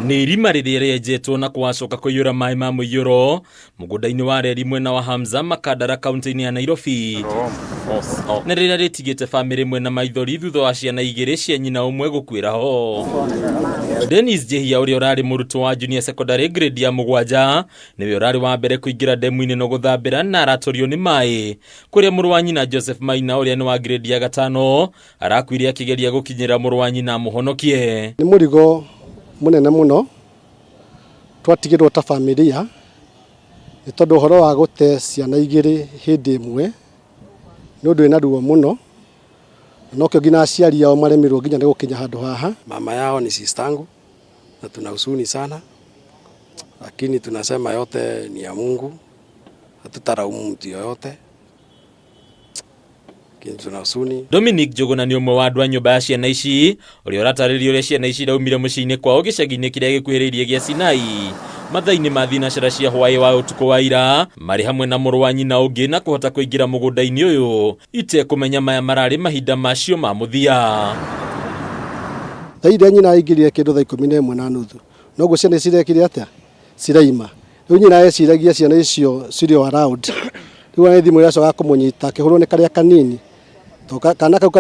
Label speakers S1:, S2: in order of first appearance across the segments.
S1: Nĩ irima rĩrĩa rĩenjetwo na kwacoka kũiyũra maĩ ma mũiyũro mũgũnda-inĩ wa reri mwena wa Hamza Makadara kaunti-inĩ ya Nairobi, na rĩrĩa rĩtigĩte bamĩrĩ ĩmwe na maithori thutha wa ciana igĩrĩ cia nyina ũmwe gũkuĩra ho. Dennis Njihia ũrĩa ũrarĩ mũrutwo wa junior secondary grade ya 7 nĩwe ũrarĩ wa mbere kũingĩra ndemu-inĩ no gũthambĩra na aratorio nĩ maĩ, kũrĩa mũrũ wa nyina Joseph Maina ũrĩa nĩ wa grade ya 5 arakuire akĩgeria gũkinyĩra mũrũ wa nyina amũhonokie.
S2: Nĩ mũrigo mũnene mũno twatigĩrwo ta familia, nĩ tondũ ũhoro wa gũte ciana igĩrĩ hĩndĩ ĩmwe nĩ ũndũ wĩna ruo mũno, na nokĩo nginya aciari ao maremirwo nginya nĩ gũkinya handũ haha.
S3: Mama yao ni sistangu na tuna huzuni sana, lakini tunasema yote ni ya Mungu, hatutalaumu mtu yoyote. Tuna huzuni.
S1: Dominic Njuguna nĩ ũmwe wa andũ a nyũmba ya ciana ici ũrĩa ũratarĩria ũrĩa ciana ici iraumire mũciĩ-inĩ kwao gĩcagi-inĩ kĩrĩa gĩkuhĩrĩirie gĩa Sinai mathaa-inĩ ma thinacara cia hwaĩ wa ũtukũ wa ira marĩ hamwe na mũrũ wa nyina ũngĩ na kũhota kũingĩra mũgũnda-inĩ ũyũ itekũmenya maya mararĩ mahinda macio ma mũthia.
S2: Thaa iria nyina aingĩrire kĩndũ thaa 11:30 noguo ciana ici cirekire atĩa ciraima. Rĩu nyina eciragia ciana icio cirĩ o around, rĩu ona thimũ iracoka kũmũnyita akĩhũrwo nĩ karĩa kanini, to kana kau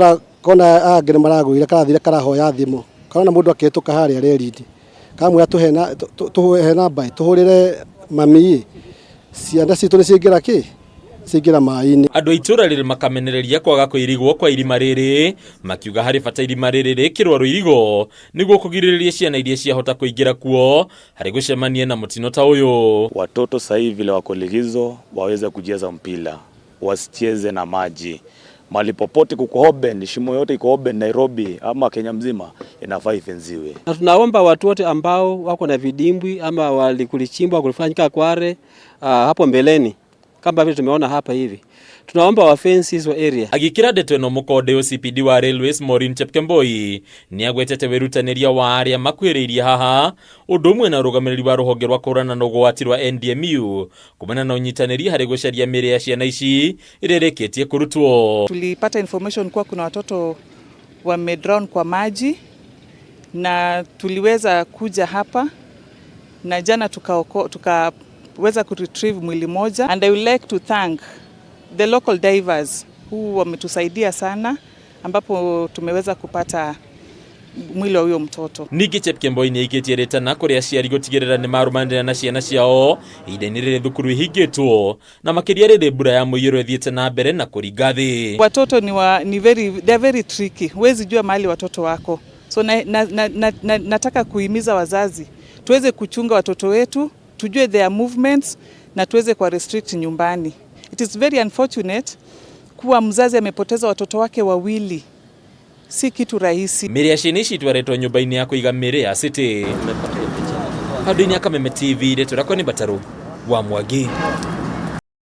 S2: kona aya angĩ nĩ maragũire karathire karahoya thimũ, karona mũndũ akĩhĩtũka harĩa reri-inĩ, karamwĩra tũhe namba tũhũrĩre mami, ciana citũ nĩ ciaingĩra kĩ? Ciaingĩra maĩ-inĩ.
S1: Andũ a itũũra rĩrĩ makamenereria kwaga kũirigwo kwa irima rĩrĩ, makiuga harĩ bata irima rĩrĩ rĩkĩrwo rũirigo nĩguo kũgirĩrĩria ciana iria ciahota kũingĩra kuo harĩ gũcemania na mũtino ta ũyũ.
S4: Watoto sasa hivi vile wako likizo waweze kucheza mpira, wasicheze na maji. Mahali popote kuko open, shimo yote iko open Nairobi ama Kenya mzima inafaa ifenziwe.
S5: Na tunaomba watu wote ambao wako na vidimbwi ama walikulichimbwa kulifanyika kware hapo mbeleni kama vile tumeona hapa hivi, tunaomba wa fence hizo area.
S1: Agĩkĩra ndeto ĩno mũkonde OCPD wa Railways Maureen Chepkemboi nĩagwetete wĩrutanĩria wa arĩa makuhĩrĩirie haha ũndũ ũmwe na ũrũgamĩrĩri wa rũhonge rwa kũhũrana na ũgwati rwa NDMU kumana na ũnyitanĩri harĩ gũcaria mĩĩrĩ ya ciana ici ĩrĩa ĩrĩkĩtie kũrutwo.
S6: Tulipata information kuwa kuna watoto wamedrown kwa maji na tuliweza kuja hapa na jana tukaweza kuretrieve mwili moja, and I would like to thank the local divers who wametusaidia sana ambapo tumeweza kupata mwili wa huyo mtoto.
S1: Ningĩ Chepkemboi nĩ aikĩtie rĩtana kũrĩ aciari gũtigĩrĩra nĩ marũmanĩrĩra na ciana ciao ihinda-inĩ rĩrĩ thukuru ihingĩtwo na makĩria rĩrĩ mbura ya mũiyũro ĩthiĩte na mbere na kũringa thĩ.
S6: Watoto ni wa, ni very, they are very tricky. Huwezi jua mahali watoto wako. So nataka kuhimiza wazazi tuweze kuchunga watoto wetu, tujue their movements na tuweze kuwa restrict nyumbani. It is very unfortunate kuwa mzazi amepoteza watoto wake wawili. Si kitu rahisi.
S1: Mĩĩrĩ ya ciana ici itwarĩtwo nyũmba-inĩ ya kũiga mĩĩrĩ ya City. Handũ-inĩ ya Kameme TV, rĩtwa rĩakwa nĩ Mbatarũ wa Mwangi.